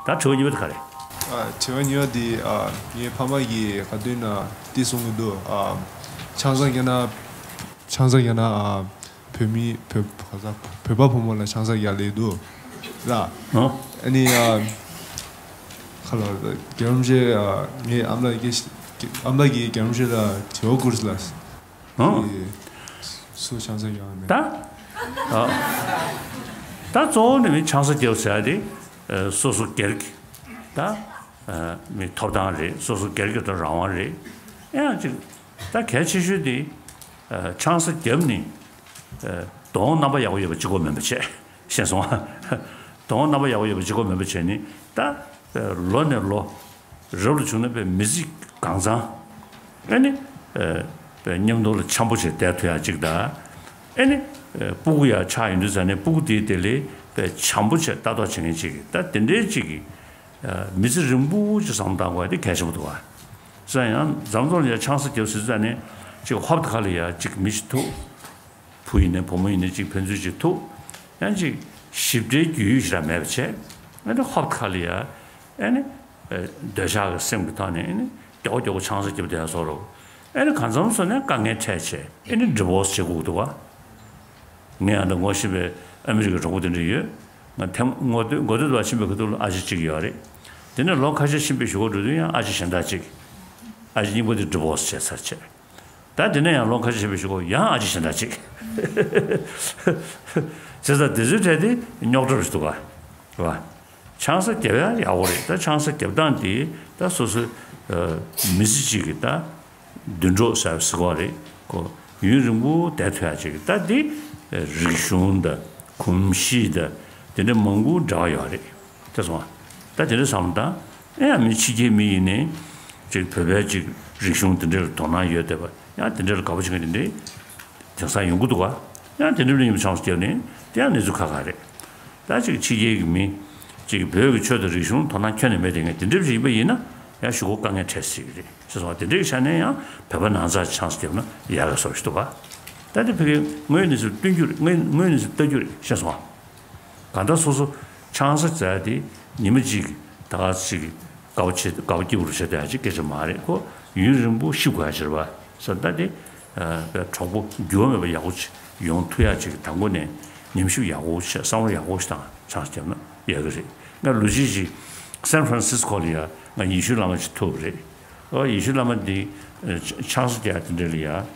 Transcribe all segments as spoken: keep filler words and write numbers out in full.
ད་དྲི་བ་གཉིས་པ་དེ་ག་རེད། ཨ། དྲི་བ་གཉིས་པ་དེ། ཨ། ངའི་ཕ་མ་གིས་ག་དུས་ན་འདི་གསུང་གི་འདུག་ཨ། ཆང་ས་རྒྱག་ན། ཆང་ས་རྒྱག་ན། ཨ། བོད་མི་བོད་བོད་པ་བུ་མོ་ལ་ཆང་ས་རྒྱག་ལེ་འདུག་ལ། ཨ་ནི། ཨ། ཁ་ལ་རྒྱལ་རམ་ཤེ། ཨ། ངའི་ཨམ་ལགས་ཀྱི་ཨམ་ལགས་ཀྱིས་རྒྱལ་རམ་ཤེ་ལ་དྲི་བ་བསྐུར་ལ། ཨ། སུ་ཆང་ས་རྒྱག་མེད། ད། ཨ། ད་གཙོ་བོ་ནི་མི་ཆང་ས་རྒྱག་ཟེར་ཡ་དེ། ཨ། སོ་སོ་སྒེར་གྱི། ད། ཨ། མི་ཐོབ་ཐང་རེད། སོ་སོ་སྒེར་གྱི་ད་རང་དབང་རེད། ཨེ་ཡང་ཅིག་ད་གལ་ཆེ་ཤོས་དེ། ཨ། ཆང་ས་བརྒྱབ་ནས། ཨ། གདོང་རྣམ་པ་ཡག་པོ་ཡོད་པ་གཅིག་པོ་མིན་པ་བྱས། ཤེས་སོང་ཨ། གདོང་རྣམ་པ་ཡག་པོ་ཡོད་པ་གཅིག་པོ་མིན་པ་བྱས་ནས་ད། ཨ། ལོ་ནས་ལོ། རབ་ལ་བྱུང་ན་པའི་མི་ཚེ་གང་ཚང་། ཨེ་ནི། ཨ། པའི་མཉམ་དུ་ལ་འཆམ་པོ་བྱས་བསྡད་ཐུབ་ཡ་གཅིག་དང་། ཨེ་ནི། ཨ། སྤུ་གུ་ཡ་ཆགས་ཡོང་དུས་ཙ་ནས་སྤུ་གུ་དེའི་དེ་ལས་པའི་འཆམ་པོ་བྱས་ལྟ་རྟོག་བྱེད་མཁན་གཅིག་གི་ད་དེ་འདྲའི་གཅིག་གི། ཨ། མི་ཚེ་རིང་པོ་ཅིག་བསམ་བློ་བཏང་དགོས་ཡ་དེ་གལ་ཆེན་པོ་འདུག་བ། ཟེར་ཡང་འཛམ་བཟོ་ལ་ཡ་ཆང་ས་རྒྱབ་ཟེར་ཙ་ནས་ཅིག་ཧོབ་ཁ་ལ་ཡ་ཅིག་མི་ཞིག་ཐུག་བུ་ཡིན་ནའི་བུ་མོ་ཡིན་ནའི་ཅིག་ཕན་ཚུན་ཅིག་ཐུག་ཡང་ཅིག་ཞིབ་ཕྲའི་རྒྱུས་ཡོད་ཞིག་ར་མེད་པ་བྱས། ཨ་ནི་ཧོབ་ཁ་ལ་ཡ། ཨ་ནི། ཨ། འདོད་ཆགས་ཀྱི་སེམས་ཀྱི་ཐོག་ནས་ཨ་ནི་མགྱོགས་མགྱོགས་ཆང་ས་རྒྱབ་བསྡད་སོགས་རོ། ཨ་ནི་གང་འཚམ་སོང་ནས་དཀའ་ངལ་འཕྲད་བྱས་ཨ་ནི་ཌི་བོར་སི་བྱེད་དགོས་འདུག་བ། ངས་ཨ་ད་ངོ་ཤེས་པའི་ཨ་མི་རི་ཀའི་གྲོགས་པོ་དེ་འདྲ་ཡོད། ང་ཐེངས་ངོ་སྟོད་འགོ་སྟོད་དུ་ཕྱིན་པའི་ཁ་ཐུག་ལ་ཨ་ཅེ་གཅིག་ཡོད་རེད། དེ་ནས་ལོ་ཁ་ཤས་ཕྱིན་པའི་གཞུག་གུ་འགྲོ་དུས་ཡང་ཨ་ཅེ་གཞན་དག་གཅིག་ཨ་ཅེ་གཉིས་པོ་དེ་ཌི་བོར་སི་བྱས་ཚར་བྱས། ད་དེ་ནས་ཡང་ལོ་ཁ་ཤས་ཕྱིན་པའི་གཞུག་གུ་ཡང་ཨ་ཅེ་གཞན་དག་གཅིག་བྱས་ཙང་དེ་ཚོའི་གྲས་དེ་རྙོག་དྲ་རེད་འདུག་ག་རེད་བ། ཆང་ས་རྒྱབ་ཡ་ཡག་པོ་རེད། ད་ཆང་ས་རྒྱབ་སྟངས་དེ་ད་སོ་སོའི། ཨ། མི་ཚེ་གཅིག་གི་ད་མདུན་གྲོགས་ཟེར་ཟེར་བ་རེད་ཁོ། ཡུན་རིང་པོ་བསྡད་ཐུབ་ཡ་ཅིག་ད་དེ་རིག་གཞུང་དང་གོམས་གཤིས་དང་དེ་འདྲ་མང་པོ་འབྲེལ་བ་ཡོད་རེད། དེ་སོང་ད་དེ་འདྲ་བསམ་བློ་བཏང་། ཨེ་ཡང་མི་ཕྱི་རྒྱལ་མི་ཡིན་ནའི་ཅིག་བོད་པའི་ཅིག་རིག་གཞུང་དེ་འདྲ་ལ་དོ་སྣང་ཡོད་བསྡད་པ་ཡང་དེ་འདྲ་ལ་དགའ་པོ་བྱེད་མཁན་དེ་འདྲ་དེང་སང་ཡོང་གི་འདུག་ག་ཡང་དེ་འདྲ་ལ་ཡིན་པ་ཆང་ས་བརྒྱབ་ནས་དེ་ཡང་གནས་ཚུལ་ཁག་ཁག་རེད། ད་ཅིག་ཕྱི་རྒྱལ་གྱི་མི། ཅིག་བོད་ཀྱི་ཆོས་དང་རིག་གཞུང་དོ་སྣང་ཁྱོན་ནས་མེད་དེ་ངས་དེ་འདྲ་ཞིག་ཡིན་པ་ཡིན་ན་ཡང་ཞུ་སྒོ་དཀའ་ངལ་འཕྲད་སྲིད་ཀྱི་རེད་ཟེར་སོང་བ། དེ་འདྲའི་ཆ་ནས་ཡང་བོད་པ་ནང་ཚགས་ཆང་ས་བརྒྱབ་ན་ཡག་ག་བཟོ་ཞིག་འདུག་ག་ད་དེ་ཕ་གི་དངོས་ཡོད་གནས་ཚུལ་སྟོན་རྒྱུ་རེད། དངོས་དངོས་ཡོད་གནས་ཚུལ་ལྟ་རྒྱུ་རེད་ཤེས་སོང་བ། གང་ལྟར་སོ་སོ་ཆང་ས་ཟ་ཡ་དེ་ཉི་མ་གཅིག་གི་ད་ག་ཅིག་གི་དགའ་པོ་བྱེད་དགའ་པོ་སྐྱིད་པོ་རུ་བྱེད་ཐུབ་ཡ་ཅིག་སྐད་ཆ་མ་རེད་ཁོ། ཡུན་རིང་པོ་ཤི་དགོས་ཡ་ཅིག་རེད་བ། ས་ད་དེ། ཨ། པའི་གྲོགས་པོ་འགྱུར་བ་མེད་པ་ཡག་པོ་ཅིག་ཡོང་ཐུབ་ཡ་ཅིག་དང་པོ་ནས་ཉམས་ཞིབ་ཡག་པོ་བྱས་བསམ་བློ་ཡག་པོ་ཞིག་བཏང་ཆང་ས་བརྒྱབ་ན་ཡག་གི་རེད། ང་ལོ་གཅིག་ཅིག་སན་ཧྥ་རན་སིས་ཀོ་ལ་ཡ་ང་ཡེ་ཤུ་བླ་མ་ཅིག་ཐུག་པ་རེད། ཨོ་ཡེ་ཤུ་བླ་མ་འདི། ཨ། ཆང་ས་རྒྱག་དེ་འདྲ་ལ་ཡ།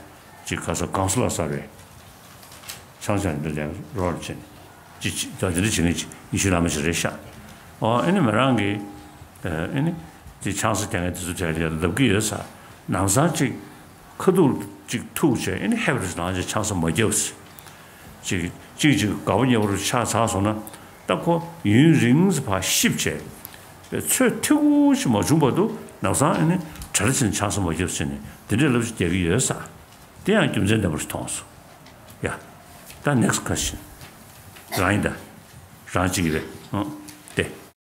ཅིག་ཁ་ས་གོང་སི་ལར་ཟེར་བས། ཆང་ས་འདི་ལ་རོགས་ལ་བྱས་ནས་ཅིག་ཅིག་ད་དེ་འདྲ་བྱེད་མཁན་ཅིག་ཡེ་ཤུ་བླ་མ་ཅིག་རེད་ཤག་ཨོ་ཨ་ནི་མི་རང་གིས། ཨ་ནི་དེ་ཆང་ས་རྒྱག་མཁན་དེ་ཚོ་གྲས་ལ་ལབ་ཀྱི་ཡོད་ས། ནམ་སང་ཅིག་ཁ་ཐུག་ཅིག་ཐུག་བྱས་ཨ་ནི་ཧེབ་རེས་ནང་ཅིག་ཆང་ས་མ་རྒྱབ་ཟེར། ཅིག་ཅིག་ཅིག་དགའ་པོ་ཉེ་པོ་རུ་ཆགས་ཚར་སོང་ན་ད་ཁོ་ཡུན་རིང་ཙམ་ཕར་གཤིབ་བྱས། ཚོད་ཐིག་པོ་ཞིག་མ་བྱུང་བར་དུ་ནམ་སང་ཨ་ནི་གྲ་སྒྲིག་བྱས་ནས་ཆང་ས་མ་རྒྱབ་ཟེར་ནས་དེ་འདྲའི་ལབ་ཅིག་རྒྱག་གི་ཡོད་ས། དེ་ཡང་རྒྱུ་མཚན་ལྡན་པ་ཞིག་མཐོང་སོང་། ཡ། ད་next question། རང་ཡིན་ད། རང་གཅིག་རེད། ཨང་